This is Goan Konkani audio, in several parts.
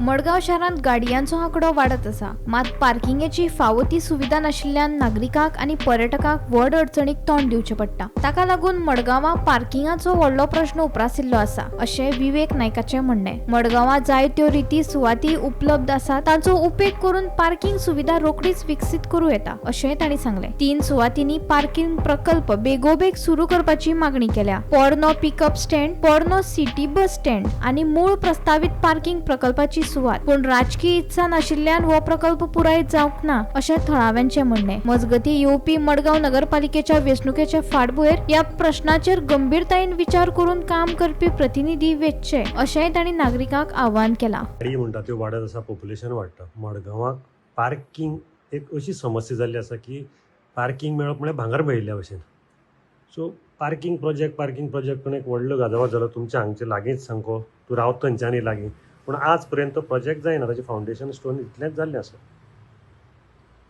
मडगांव शारांत गाडयांचो आंकडो वाडत आसा, मात पार्किंगेची फावो ती सुविधा नाशिल्ल्यान नागरिकांक आनी पर्यटकांक व्हड अडचणीक तोंड दिवचें पडटा. ताका लागून मडगांवां पार्किंगाचो व्हडलो प्रश्न उप्रासिल्लो आसा अशें विवेक नायकाचें म्हणणें. मडगांवां जायत्यो रिती सुवाती उपलब्ध आसा, तांचो उपेग करून पार्किंग सुविधा रोखडीच विकसीत करूं येता अशेंय तांणी सांगलें. 3 सुवातींनी पार्किंग प्रकल्प बेगोबेग सुरू करपाची मागणी केल्या. पोरनो पिकअप स्टँड, पोरनो सिटी बस स्टँड आनी मूळ प्रस्तावीत पार्किंग प्रकल्पाची सुवात, पूण राजकीय इत्सा नाशिल्ल्यान हो प्रकल्प पुराय जावंक ना अशें थळाव्यांचें म्हणणें. मजगतीं येवपी मडगांव नगरपालिकेच्या वेंचणुकेचे फाटभुंयेर ह्या प्रश्नाचेर गंभीरतायेन विचार करून काम करपी प्रतिनिधी वेंचचे अशेंय तांणी नागरिकांक आवाहन केलां. गाडी म्हणटा त्यो वाडत आसा, पॉप्युलेशन वाडटा. मडगांवाक पार्किंग एक अशी समस्या जाल्ली आसा की पार्किंग मेळप म्हळ्यार भांगर मेळिल्ल्या भशेन. सो पार्किंग प्रोजेक्ट पण एक व्हडलो गाजावाज जालो. तुमच्या हांगचे लागींच सामको, तूं रावता थंयच्यानय लागीं, पूण आज पर्यंत तो प्रोजेक्ट जायना. ताचें फावंडेशन स्टोन इतलेंच जाल्लें आसा.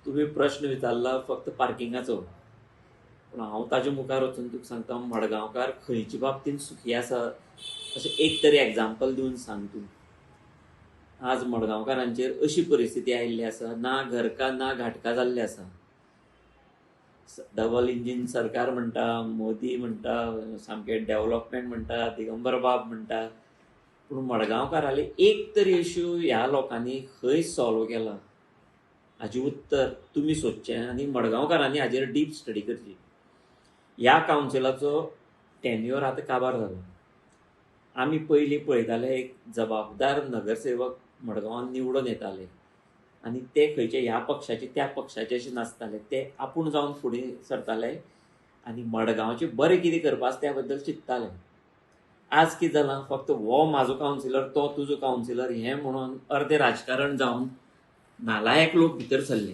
तुमी प्रश्न विचारला फक्त पार्किंगाचो, पूण हांव ताजे मुखार वचून तुका सांगता, मडगांवकार खंयचे बाबतीन सुखी आसा अशें एक तरी एग्जाम्पल दिवन सांग तूं. आज मडगांवकारांचेर अशी परिस्थिती आयिल्ली आसा, ना घरका ना घाटका जाल्ले आसा. डबल इंजीन सरकार म्हणटा, मोदी म्हणटा, सामकें डेव्हलपमेंट म्हणटा, दिगंबर बाब म्हणटा, पूण मडगांवकाराले एक तरी इश्यू ह्या लोकांनी खंय सॉल्व केला हाजें उत्तर तुमी सोदचें आनी मडगांवकारांनी हाजेर डीप स्टडी करची. ह्या कावन्सिलाचो टेन्युअर आतां काबार जालो. आमी पयलीं पळयताले एक जबाबदार नगरसेवक मडगांवान निवडून येताले आनी ते खंयचे ह्या पक्षाचे त्या पक्षाचे अशें नासताले, ते आपूण जावन फुडें सरताले आनी मडगांवचें बरें कितें करपा आसा त्या बद्दल चिंत्ताले. आज कितें जालां, फक्त हो म्हाजो कावन्सिलर तो तुजो कावन्सिलर हें म्हणून अर्दें राजकारण जावन नालायक लोक भितर सरले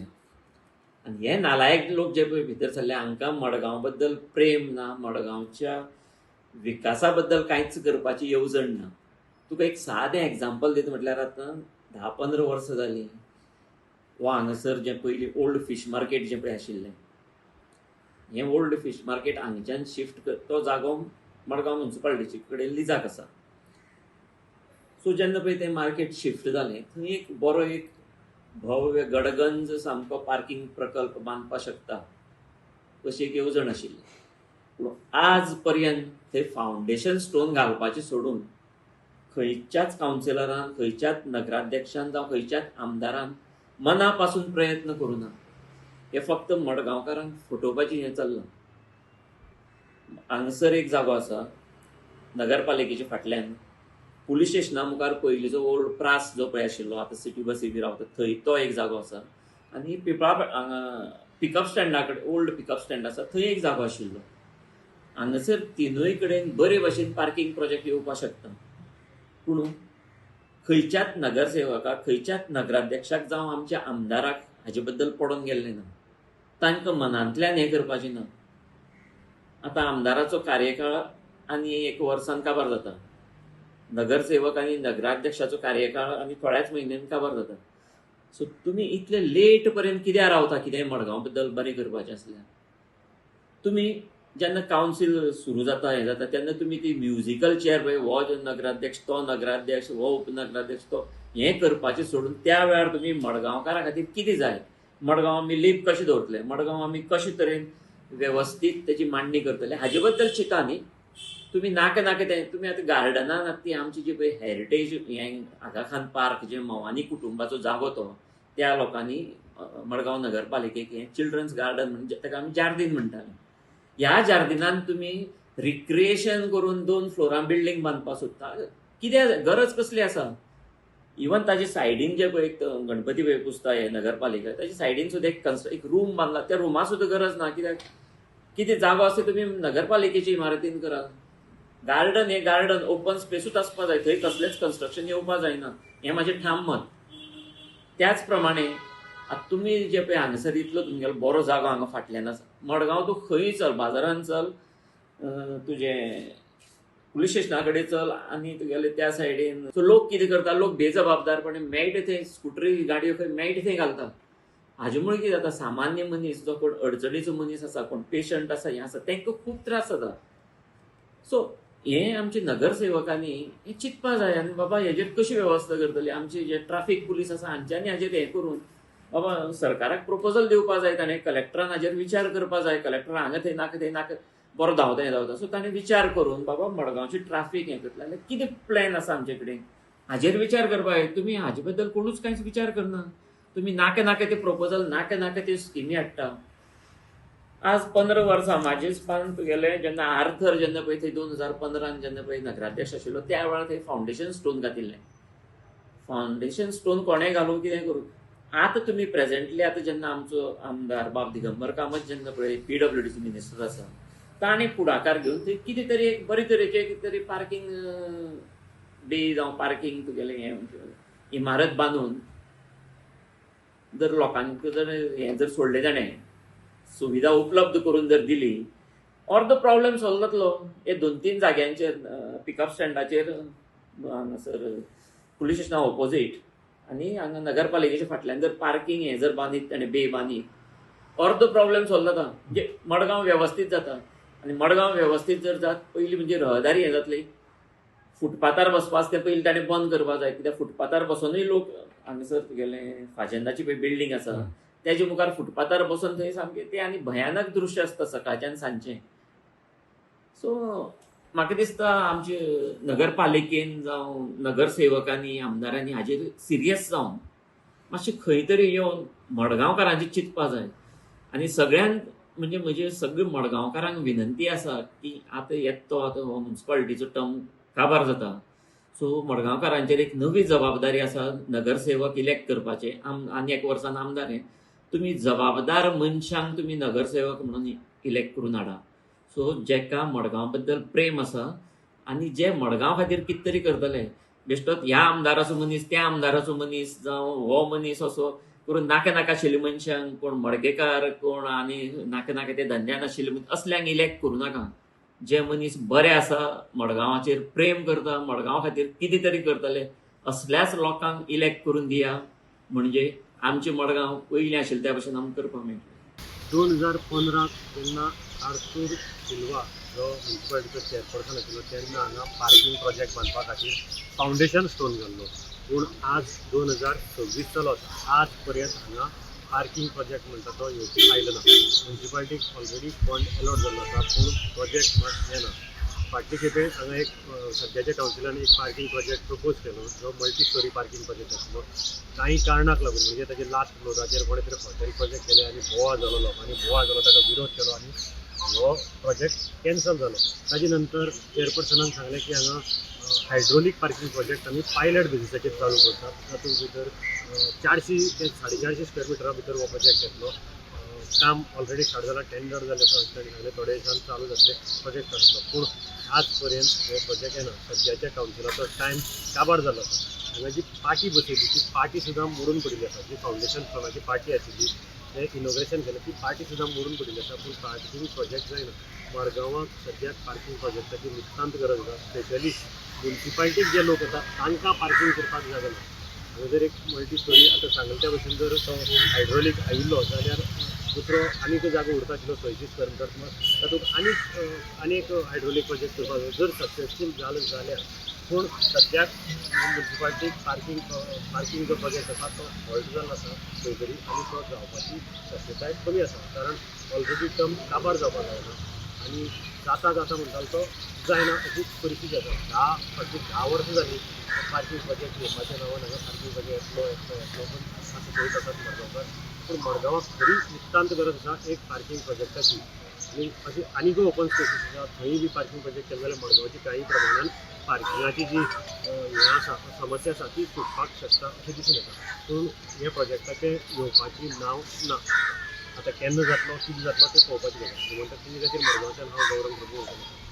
आनी हे नालायक लोक जे पळय भितर सरले हांकां मडगांव बद्दल प्रेम ना, मडगांवच्या विकासा बद्दल कांयच करपाची येवजण ना. तुका एक सादें एग्जाम्पल दिता म्हटल्यार आतां 10-15 वर्सां जालीं हो हांगासर जें पयलीं ओल्ड फीश मार्केट जें पळय आशिल्लें, हें ओल्ड फीश मार्केट हांगच्यान शिफ्ट तो जागो मडगांव म्युनिसिपालिटीचे कडेन लिजाक आसा. सो जेन्ना पळय तें मार्केट शिफ्ट जालें थंय एक बरो एक भव्य गडगंज सामको पार्किंग प्रकल्प बांदपाक शकता अशी एक येवजण आशिल्ली. पूण आज पर्यंत थंय फावंडेशन स्टोन घालपाचें सोडून खंयच्याच कावन्सिलरान, खंयच्याच नगराध्यक्षान जावं खंयच्याच आमदारान मना पासून प्रयत्न करूं ना. हे फक्त मडगांवकारांक फटोवपाचें हें चल्लां. हांगासर एक जागो आसा नगरपालिकेच्या फाटल्यान पुलीस स्टेशना मुखार पयलींचो ओल्ड प्रास जो पळय आशिल्लो, आतां सिटी बसी बी रावता थंय तो एक जागो आसा आनी पिपळा हांगा पिकअप स्टँडा कडेन ओल्ड पिकअप स्टँड आसा थंय एक जागो आशिल्लो. हांगासर तिनूय कडेन बरे भशेन पार्किंग प्रोजेक्ट येवपाक शकता, पूण खंयच्याच नगरसेवकाक, खंयच्याच नगराध्यक्षाक जावं आमच्या आमदाराक हाजे बद्दल पडोन गेल्लें ना. तांकां मनांतल्यान हें करपाचें ना. आतां आमदाराचो कार्यकाळ आनी एक वर्सान काबार जाता, नगरसेवक आनी नगराध्यक्षाचो कार्यकाळ आनी थोड्याच म्हयन्यान काबार जाता. सो तुमी इतले लेट पर्यंत कित्याक रावता कितें मडगांव बद्दल बरें करपाचें आसल्यार? तुमी जेन्ना कावन्सील सुरू जाता हें जाता तेन्ना तुमी ती म्युजिकल चेअर पळय, हो नगराध्यक्ष तो नगराध्यक्ष हो उपनगराध्यक्ष तो, हें करपाचें सोडून त्या वेळार तुमी मडगांवकारां खातीर कितें जाय, मडगांव आमी लीप कशें दवरतले, मडगांव आमी कशे तरेन वेवस्थीत तेची मांडणी करतले हाजे बद्दल चिंता न्ही. तुमी नाका नाका तें तुमी आतां गार्डनान आतां ती आमची जी पळय हेरिटेज हें आगा खान पार्क जें मवानी कुटुंबाचो जागो तो त्या लोकांनी मडगांव नगरपालिकेक हें चिल्ड्रन्स गार्डन म्हणजे ताका आमी जार्दीन म्हणटाले. ह्या जार्दिनान तुमी रिक्रिएशन करून 2 फ्लोरां बिल्डींग बांदपाक सोदता, कित्याक गरज कसली आसा? इवन ताजे सायडीन जे पळय गणपती पळय पुजता हे नगरपालिका ताजे सायडीन सुद्दां एक रूम बांदला, त्या रुमा सुद्दां गरज ना. कित्याक कितें जागो आसा तुमी नगरपालिकेच्या इमारतीन करा. गार्डन हे गार्डन ओपन स्पेसूच आसपा जाय, थंय कसलेंच कन्स्ट्रक्शन येवपा जायना, हें म्हाजें ठाम मत. त्याच प्रमाणे आतां तुमी जे पळय हांगासर इतलो तुमगेलो बरो जागो हांगा फाटल्यान आसा, मडगांव तूं खंय चल, बाजारान चल, तुजें पुलीस स्टेशना कडेन चल आनी तुगेले त्या सायडीन. सो लोक कितें करता, लोक बेजबाबदारपणे मेळटा थंय स्कुटरी गाडयो खंय मेळटा थंय घालता. हाजे मुळे कितें जाता, सामान्य मनीस जो कोण अडचणीचो मनीस आसा, कोण पेशंट आसा, हें आसा, तांकां खूब त्रास जाता. सो हें आमचे नगरसेवकांनी हें चिंतपा जाय आनी बाबा हेजेर कशी वेवस्था करतली. आमचे जे ट्राफीक पुलीस आसा हांच्यांनी हाजेर हें करून बाबा सरकाराक प्रपोजल दिवपा जाय. ताणें कलेक्टरान हाजेर विचार करपा जाय. कलेक्टर हांगा थंय नाका थंय नाका बरो धांवता हें धांवता. सो ताणें विचार करून बाबा मडगांवची ट्राफीक हें करतले जाल्यार कितें प्लॅन आसा आमचे कडेन हाजेर विचार करपा जाय. तुमी हाजे बद्दल कोणूच कांयच विचार करना. तुमी नाका नाका ते प्रपोजल, नाका नाका त्यो स्किमी हाडटा. आज 15 वर्सां म्हाजेच पान तुगेलें जेन्ना आर्थर जेन्ना पळय थंय 2015 जेन्ना पळय नगराध्यक्ष आशिल्लो त्या वेळार थंय फावंडेशन स्टोन घातिल्लें. फावंडेशन स्टोन कोणें घालूं कितें करूं. आतां तुमी प्रेजेंटली आतां जेन्ना आमचो आमदार बाब दिगंबर कामत जेन्ना पळय PWDचो मिनिस्टर आसा ताणें फुडाकार घेवन थंय कितें तरी एक बरे तरेचें कितें तरी पार्कींग बे जावं पार्कींग तुगेलें हें इमारत बांदून जर लोकांक जर हें जर सोडलें ताणें सुविधा उपलब्ध करून जर दिली अर्दो प्रॉब्लेम सॉल्व जातलो. हे 2-3 जाग्यांचेर पिकअप स्टँडाचेर हांगासर पुलीस स्टेशना ऑपोजीट आनी हांगा नगरपालिकेच्या फाटल्यान जर पार्कींग हें जर बांदीत ताणें बे बांदीत अर्दो प्रॉब्लेम सॉल्व जाता. म्हणजे मडगांव वेवस्थीत जाता. आनी मडगांव वेवस्थीत जर जात पयलीं म्हणजे रहदारी हें जातली. फुटपाथार बसपाक तें पयलीं ताणें बंद करपाक जाय. कित्याक फुटपाथार बसोनूय लोक हांगासर तुगेलें फाजेंदाची पळय बिल्डींग आसा तेजे मुखार फुटपाथार बसून थंय सामकें तें आनी भयानक दृश्य आसता सकाळचें आनी सांजचें. सो म्हाका दिसता आमचे नगरपालिकेन जावं नगरसेवकांनी आमदारांनी हाजेर सिरियस जावन मातशें खंय तरी येवन मडगांवकारांचें चिंतपा जाय. आनी सगळ्यांत म्हणजे म्हजे सगळे मडगांवकारांक विनंती आसा की आतां येता तो आतां हो म्युनिसिपालिटीचो टर्म काबार जाता. सो मडगांवकारांचेर एक नवी जबाबदारी आसा नगरसेवक इलेक्ट करपाचे. आनी एक वर्सान आमदार हे तुमी जबाबदार मनशांक तुमी नगरसेवक म्हणून इलेक्ट करून हाडा. सो जेका मडगांव बद्दल प्रेम आसा आनी जे मडगांव खातीर कितें तरी करतले. बेश्टोच ह्या आमदाराचो मनीस त्या आमदाराचो मनीस जावं हो मनीस असो करून नाका नाका आशिल्ल्या मनशांक कोण मडकेकार कोण आनी नाका नाका ते धंद्यान आशिल्ले मनीस असल्यांक इलेक्ट करूं नाका. जे मनीस बरे आसा मडगांवाचेर प्रेम करता मडगांव खातीर कितें तरी करतले असल्याच लोकांक इलेक्ट करून दिया. म्हणजे आमचें मडगांव पयलीं आशिल्लें त्या भशेन आमकां करपाक मेळटलें. 2015 जेन्ना आर्थूर सिल्वा जो म्युनिसिपालिटीचो चेअरपर्सन आशिल्लो तेन्ना हांगा पार्कींग प्रोजेक्ट बांदपा खातीर फावंडेशन स्टोन घाल्लो. पूण आज 2026 चलो आसा, आज पर्यंत हांगा पार्कींग प्रोजेक्ट म्हणटा तो येवपी आयलो ना. म्युनिसिपालिटीक ऑलरेडी फंड एलॉट जाल्लो आसा पूण प्रोजेक्ट मात येना. फाटले खेपे हांगा एक सद्याच्या कावन्सिलान एक पार्कींग प्रोजेक्ट प्रपोज केलो जो मल्टी स्टोरी पार्कींग प्रोजेक्ट आशिल्लो. कांय कारणाक लागून म्हणजे ताजे लास्ट फ्लोराचेर कोणें तरी हॉटेल प्रोजेक्ट केले आनी बोवाळ जालो, लोकांनी बोवाळ जालो, ताका विरोध केलो आनी हो प्रोजेक्ट कॅन्सल जालो. ताजे नंतर चेअरपर्सनान सांगलें की हांगा हायड्रोलीक पार्कींग प्रोजेक्ट आमी पायलट बेजिसाचेर चालू करतात. तातूंत भितर 400 ते 450 स्क्वेअर मिटरा भितर हो प्रोजेक्ट येतलो. काम ऑलरेडी स्टार्ट जाला, टेंडर जालें आसा तांणी सांगलें थोडे दिसान चालू जातलें, प्रोजेक्ट स्टार्ट जातलो. पूण आज पर्यंत हो प्रोजेक्ट येना. सद्याच्या कावन्सिलाचो टायम काबार जालो आसा. हांगा जी पाटी बसयली ती पाटी सुद्दां मोडून पडिल्ली आसा. जी फावंडेशन स्टोनाची पाटी आशिल्ली तें इनॉग्रेशन केलें ती पाटी सुद्दां मोडून पडिल्ली आसा. पूण पार्कींग प्रोजेक्ट जायना. मडगांवाक सद्याक पार्कींग प्रोजेक्टाची नितांत गरज आसा. स्पेशली म्युनिसिपालिटीक जे लोक येतात तांकां पार्कींग करपाक जागा ना. हांगा जर एक मल्टी स्टोरी आतां सांगलें त्या भशेन जर तो हायड्रोलीक आयिल्लो जाल्यार दुसरो आनीक जागो उरता आशिल्लो 600 स्क्वेअर मिटर, तातूंत आनी एक हायड्रोलीक प्रोजेक्ट करपाक जाय जर सक्सेसफूल जालो जाल्यार. पूण सद्याक म्युनिसिपालिटीक पार्कींग जो प्रोजेक्ट आसा तो हॉल्ट जाल्लो आसा खंय तरी आनी तो जावपाची शक्यताय कमी आसा. कारण ऑलरेडी टर्म काबार जावपाक लागला आनी जाता जाता म्हणटालो तो जायना अशी परिस्थिती आसा. फाटलीं 10 वर्सां जालीं पार्कींग प्रोजेक्ट येवपाच्या नांवान हांगा पार्कींग प्रोजेक्ट येतलो येतलो येतलो पण आतां पळयत आसात मडगांवकार. पूण मडगांवाक खरी नितांत गरज आसा एक पार्कींग प्रोजेक्टाची. आनी अशी आनीकूय ओपन स्पेसीस आसा थंय बी पार्कींग प्रोजेक्ट केले जाल्यार मडगांवची कांय प्रमाणान पार्किंगाची जी हें आसा समस्या आसा ती सुटपाक शकता अशें दिसून येता. पूण ह्या प्रोजेक्टाचें येवपाची नांव ना. आतां केन्ना जातलो कितें जातलो तें पळोवपाची गजाल. म्हणटा तेजे खातीर मडगांवच्यान हांव गौरंग प्रभू उलयतां.